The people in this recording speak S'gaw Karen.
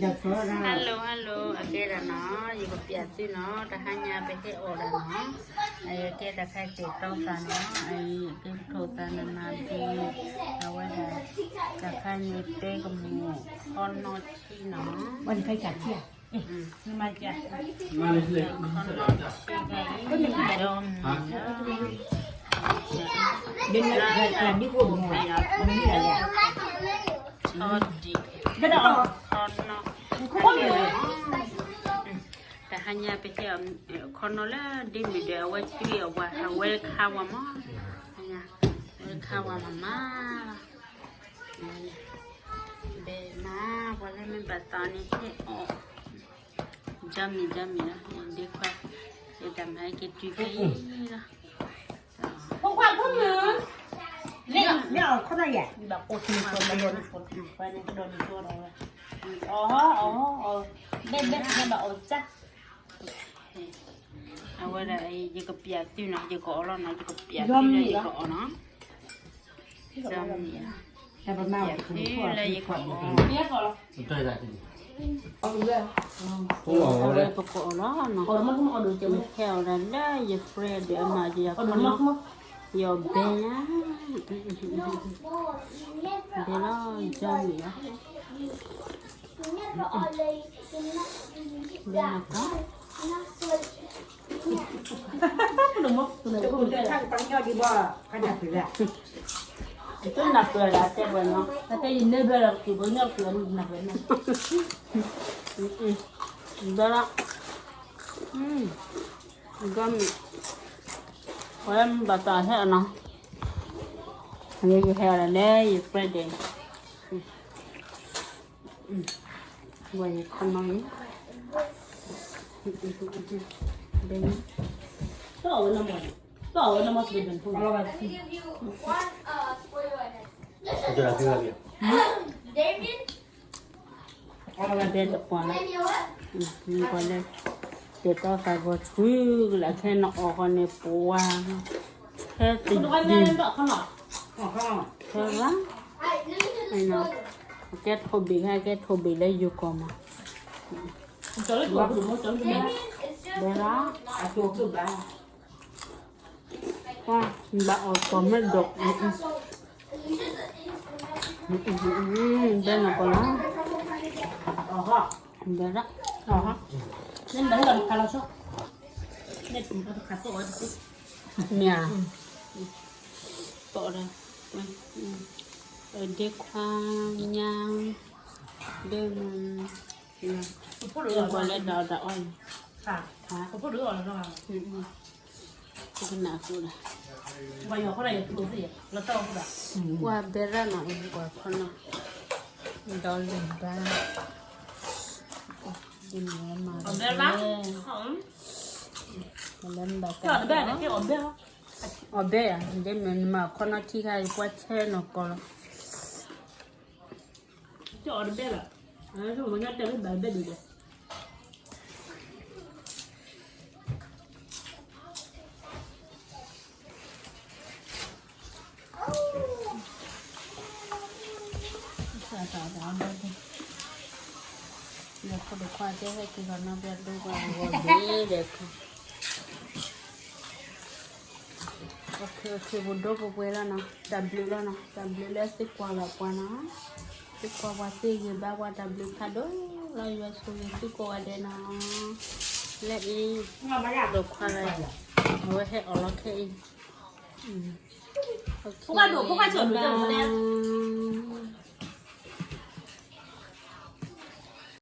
Hello hello အကဲဒၣ်နီၤ, ယကပျးသုနီၤ, တဟါညါပဟဲအီၣ်ဒၣ်နီၤ, အကဲတၢ်ခါကဲၤတီသးနီၤ, အကဲကထိးသးနမၤဒံး, အဝဲဒၣ်, တၢ်ခါန့ၣ်တဲကမူၣ်, ခီနီထံနီၤ, တဟါညါပဟဲအီၣ်ခီနီလၢဒ့မုၣ်ဒီး အဝဲတွံၢ်အဝၤ အဝဲခါဝၤမး, အဝဲခါဝၤမးမး, ဘဲမး, ပှၤလၢမ့ၢ်ဘၣ်သးန့ၣ်ဟဲအီၣ်, ယမံၤယမံၤလီၤ, ဒ့ခွါ, ယတၢ်မၤက့ၤတုၤဖဲအံၤလီၤ. ဖိခွါဖိမုၣ်, မ့ၢ်အီၣ်ခီနီယဲၢ်, ဘဲဘဲဘဲဘၣ်အီၣ်စၢ်, အဝဲဒၣ် ယကပျးသုနီၤ, ယကအီၣ်လီၤနီၤ, ယကပျးသုနီၤ, ယကအီၣ်နီၤ, ယမံၤ, ယကပျးသုလၢယကအီၣ် အဝဲပကအီၣ်လီၤနီၤ, ဟဲအီၣ်ဒၣ်လၢယ friend ဒီးအမၤယၤခီနီ, ယအီၣ်ဘဲညါ, ဘဲလီၤ, ယမံၤလီၤ, ဘဲနၤကီ, တနၢ်ပၢၢ်ဒၣ်တဲပှဲၤနီၤ, တၢ်တဲယန့ၢ်ဘဲလီၤ က့ၤပှၤညီပှဲၤနၢ်ပၢၢ်နီၤ, ဘဲလီၤ, ဂီၢ်မံၤ, ပှၤလၢမ့ၢ်ဘၣ်သးဟဲအီၣ်နီၤ, ယဟဲအီၣ်ဒၣ်လၢယ friend ဒီး ဝဲယခီနီအံၤ, ဘဲ, ဘဲတပှၢ်လၢ, ပှၤလၢ, တဲတီသးဂီၤဆူကလးခဲနအီၣ်ဃီန့ၣ် ပှၤ, ထဲတယံၤ, ထဲဘၣ်, ကဲထိးဘ့ၣ်ခါ ကဲထိးဘ့ၣ်လၢယိၤကီၢ်မး, ဘဲလီၤ, ဘၣ်အီၣ်ကီၢ်မ့ၢ်ဒိး, ဘဲနၤကီလီၤ, ဘဲလီၤ, မ့ၢ်ဧါ, ပဒ့ခွါညါ, ဒ့, ပှၤလၢဒၣ်အီၣ်ဒၣ်အီၣ်န့ၣ်, ပကနၣ်အဃိဒီး, ပှၤဘဲရၣ်နီၤ ပှၤခီနီၤ, ဒီးလၢဘၣ်, ဒ်န့ၣ်မၤ, လၢနဘၣ်တၢ်, အီၣ်ဘဲဧါ, ဒ်န့ၣ်နမၤခီနီထံခါအံၤ ပှၤဆဲနီၢ်ကီၢ်လီၤ. ယဖိဒိၣ်ခွါတဲဟဲက့ၤဂီၤနီၢ် ပဒိၣ်ပှၤဂီၤဘ့ၣ်ဒီး, ပဒိၣ်ပပှဲၤလီၤနီၤ, တၢ်ဘျုးလီၤနီၤ, တၢ်ဘျုးလၢသုကွၢ်လီၤပှၤနီၤ, သုကွၢ်ပှၤသ့ဂ့ၤဘၣ်ပှၤ တၢ်ဘျုးဖးဒိၣ်လီၤ, ယွၤဆိၣ်ဂ့ၤသုကိးဂၤဒဲးနီၤ, လၢအံၤ, ဒိၣ်ခွါလၢ, အဝဲဟဲအီၣ်လီၤခဲအံၤ, ဘၣ်